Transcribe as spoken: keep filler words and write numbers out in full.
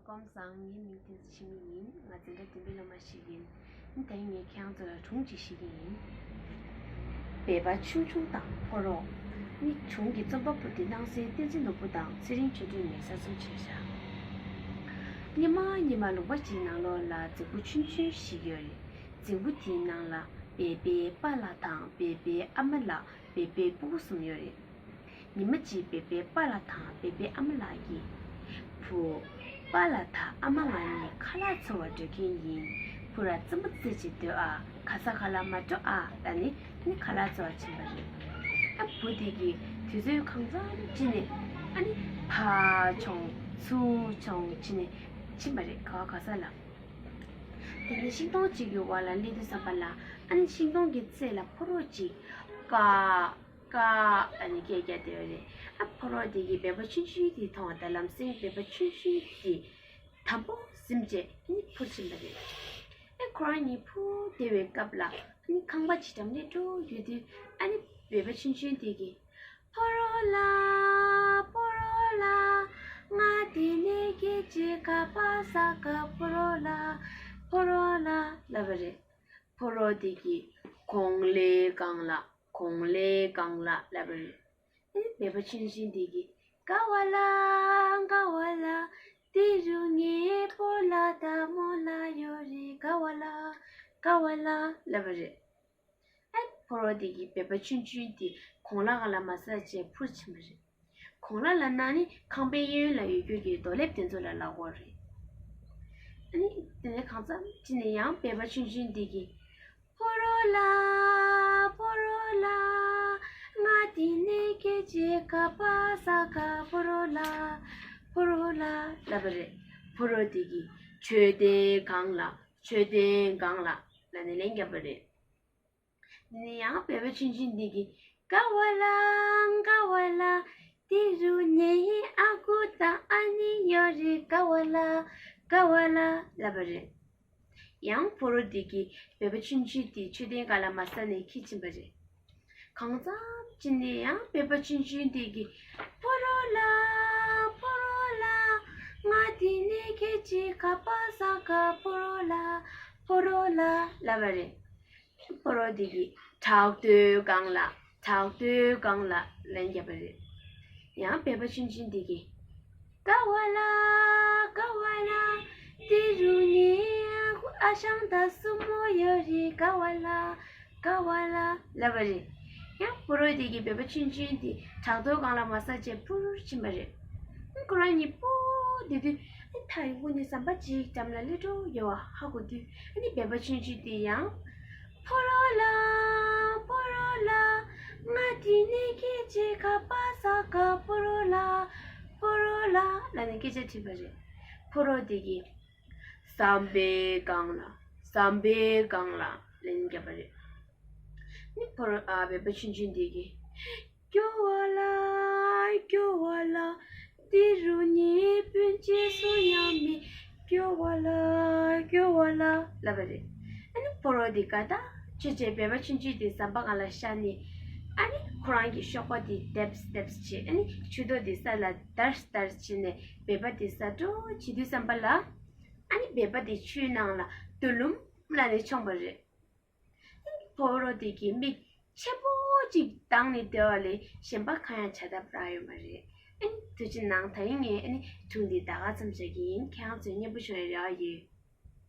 སྐུ་ཁམས་བཟང་། ངའི་མིང་བསྟན་འཛིན་འཆི་མེད་ཡིན། ང་འཛིན་གྲྭ་བདུན་པའི་སློབ་མ་ཞིག་ཡིན། ཨ་ནི་ད་རིང་ངས་ཁྱེད་རང་ཚོ་ལ་སྒྲུང་ཅིག་བཤད་ཀྱི་ཡིན། སྦལ་པ་ཆུང་ཆུང་དང་ཕོ་རོག་ནི་སྒྲུང་གི་རྩོམ་པ་པོ་དེ་སྣང་སྲིད་བསྟན་འཛིན་ནོར་བུ་དང་ཚེ་རིང་ཆོས་སྒྲོན་ནས་གསར་རྩོམ་བྱས་བཞག་སྔོན་མ་སྔོན་མ་ལུང་པ་ཅིག་ནང་ལོགས་ལ་རྫིང་བུ་ཆུང་ཆུང་ཞིག་ཡོད་རེད། རྫིང་བུ་དེའི་ནང་ལ་སྦལ་པའི་པཱ་ལགས་དང་སྦལ་པའི་ཨ་མ་ལགས། སྦལ་པའི་སྤུ་གུ་གསུམ་ཡོད་རེད། ཉི་མ་གཅིག་སྦལ་པའི་པཱ་ལགས་དང་སྦལ་པའི་ཨ་མ་ལགས་ཀྱིས། བུ། པཱ་ལགས་དང་ཨ་མ་ང་གཉིས་ཁ་ལག་འཚོལ་བར་འགྲོ་མཁན་ཡིན། བུ་ར་རྩེད་མོ་རྩེ་བྱེད་སྡོད་ཨ། ག་ས་ག་ལ་མ་འགྲོ་ཨ། ལབ་ནས་ཨ་ནི་ཁ་ལག་འཚོལ་བར་ཕྱིན་པ་རེད། ཨ་བུ་དེ་གིས་དུས་ཚོད་གང་འཚམ་ཅིག་ནས་ཨ་ནི་ཕར་མཆོང་ཚུར་མཆོང་བྱས་ནས་ཕྱིན་པ་རེད། ག་བ་ག་ས་ལ། དེ་ནས་ཤིང་སྡོང་གཅིག་གི་འོག་ལ་སླེབས་དུས་ཙམ་པ་ལ་ཨ་ནི་ཤིང་སྡོང་གི་རྩེ་ལ་ཕོ་རོག་ཅིག་ཀ། ཀ། ཨ་ནི་སྐད་རྒྱག་བསྡད་ཡོད་རེད། ཨ་ཕོ་རོག་དེ་གིས་སྦལ་པ་ཆུང་ཆུང་དེ་མཐོང་བ་དང་ལམ་སེང་སྦལ་པ་ཆུང་ཆུང་དེ་དམ་པོ་ཟིན་བྱས་ཨ་ནི་འཕུར་ཕྱིན་པ་རེད། ཨ་ཁོ་རང་གཉིས་འཕུར་བསྡད་པའི་སྐབས་ལ་ཨ་ནི་ཁང་པ་ཅིག་འགྲམ་ནས་འགྲོ་ཡོང་དུས་ཨ་ནི་སྦལ་པ་ཆུང་ཆུང་དེ་གིས། ཕོ་རོག་ལགས། ཕོ་རོག་ལགས། ང་འདི་ནས་སྐད་ཅིག་ག་པ་ས་ག་ཕོ་རོག་ལགས། ཕོ་རོག་ལགས། ལབ་པ་རེད། ཕོ་རོག་དེ་གིས་གོང་ལའི་སྒང་ལ། གོང་ལའི་སྒང་ལ་ལབ་པ་རེད། ཨེ་སྦལ་པ་ཆུང་ཆུང་དེ་གིས་ཀ་བ་ལ། ཀ་བ་ལ། འདི་རུ་ངའི་སྤོ་ལགས་དང་རྨོ་ལགས་ཡོད་རེད། ཀ་བ་ལ། ཀ་བ་ལ་ལབ་པ་རེད། ཨ་ཕོ་རོག་དེ་གིས་སྦལ་པ་ཆུང་ཆུང་དེ་གོང་ལ་ག་ལ་མ་ཟ་བྱས་འཕུར་ཕྱིན་པ་རེད། གོང་ལ་ལབ་ན་ནི་ཁང་པའི་གཡས་གཡོན་ལ་ཡོད་རྒྱུ་གི་རྡོ་ལེབ་དེ་ཚོ་ལ་ལབ་དགོས་རེད། ཨ་ནི་དེ་ནས་གང་འཚམ་ཅིག་ནས་ཡང་སྦལ་པ་ཆུང་ཆུང་དེ་གིས། ཕོ་རོག་ལགས། ཕོ་རོག་ལགས། ང་འདི་ནས་སྐད་ཅིག་ག་པ་ས་ག་ཕོ་རོག་ལགས། ཕོ་རོག་ལགས། ལབ་པ་རེད། ཕོ་རོག་དེ་གིས་མཆོད་རྟེན་སྒང་ལ། མཆོད་རྟེན་སྒང་ལ་ལབ་ནས་ལན་བརྒྱབ་པ་རེད། དེ་ནས་ཡང་སྦལ་པ་ཆུང་ཆུང་དེ་གིས་ཀ་བ་ལ། ཀ་བ་ལ། འདི་རུ་ངའི་ཨ་ཁུ་དང་ཨ་ནེ་ཡོད་རེད། ཀ་བ་ལ། ཀ་བ་ལ་ལབ་པ་རེད། ཡང་ཕོ་རོག་དེ་གིས་སྦལ་པ་ཆུང་ཆུང་དེ་མཆོད་རྟེན་སྒང་ལ་མ་ཟ་ནས་འཁྱེར་ཕྱིན་པ་རེད། གང་འཚམ་ཅིག་ནས་ཡང་སྦལ་པ་ཆུང་ཆུང་དེ་གིས་ཕོ་རོག་ལགས། ཕོ་རོག་ལགས། ང་འདི་ནས་སྐད་ཅིག་ག་པ་ས་ག་ཕོ་རོག་ལགས། ཕོ་རོག་ལགས། ལབ་པ་རེད། ཕོ་རོག་དེ་གིས་བྲག་རྡོའི་སྒང་ལ། བྲག་རྡོའི་སྒང་ལ་ལན་བརྒྱབ་པ་རེད། ཡང་སྦལ་པ་ཆུང་ཆུང་དེ་གིས། ཀ་བ་ལ། ཀ་བ་ལ། འདི་རུ་ངའི་ཨ་ཁུ་ཨ་ཞང་དང་སྲུ་མོ་ཡོད་རེད། ཀ་བ་ལ། ཀ་བ་ལ་ལབ་པ་རེད། ཡང་ཕོ་རོག་དེ་གིས་སྦལ་པ་ཆུང་ཆུང་དེ་བྲག་རྡོའི་སྒང་ལ་མ་ཟ་བྱས་འཕུར་ཕྱིན་པ་རེད། ཁོ་རང་གཉིས་སྤོ་བསྡད་དུས་ཐག་རིང་པོ་ནས་ཟམ་པ་གཅིག་འགྲམ་ལ་སླེབས་འགྲོ་ཡོད་པ་ཧ་གོ་དུས་ཨ་ནི་སྦལ་པ་ཆུང་ཆུང་དེ་ཡང་། ཕོ་རོག་ལགས། ཕོ་རོག་ལགས། ང་འདི་ནས་སྐད་ཅིག་ག་པ་ས་ག་ཕོ་རོག་ལགས། ཕོ་རོག་ལགས། ལབ་ནས་སྐད་ཆ་དྲིས་པ་རེད། ཕོ་རོག་དེ་གིས། ཟམ་པའི་སྒང་ལ། ཟམ་པའི་སྒང་ལ་ལན་བརྒྱབ་པ་རེད། ནི་ཕོ་རོག་ཨ་སྦལ་པ་ཆུང་ཆུང་དེ་གིས། སྐྱོ་བ་ལ། སྐྱོ་བ་ལ། འདི་རུ་ངའི་སྤུན་མཆེད་སུ་ཡང་མེད། སྐྱོ་བ་ལ། སྐྱོ་བ་ལ་ལབ་པ་རེད། ཨ་ནི་ཕོ་རོག་དེ་དགའ་ཐག་ཆོད་བྱས་སྦལ་པ་ཆུང་ཆུང་དེ་ཟམ་པ་སྒང་ལ་བཞག་ནས། ཨ་ནི་ཁོ་རང་གི་གཤོག་པ་དེ་ཏེབ་ཏེབ་བྱས། ཨ་ནི་མཆུ་ཏོ་དེ་ས་ལ་དར་དར་བྱས་ནས་སྦལ་པ་དེ་ཟ་འགྲོ་བྱེད་དུས་ཙམ་པ་ལ། ཨ་ནི་སྦལ་པ་དེ་ཆུའི་ནང་ལ་དུ་ལུམ་ལབ་ནས་མཆོངས་པ་རེད། ཕོ་རོག་དེ་གིས་མིག་ཆེན་པོ་གཅིག་གདངས་ནས་བལྟས་པ་ལས་གཞན་པ་གང་ཡང་བྱ་ཐབས་རག་ཡོད་མ་རེད། ཨ་ནི་ཐུགས་རྗེ་གནང་། ད་རིང་ངས་ཨ་ནི་སྒྲུང་འདི་ད་ག་ཙམ་བྱེད་ཀྱི་ཡིན། ཁྱེད་རང་ཚོས་སྙན་པོ་ཞུ་བའི་རེ་བ་ཡོད།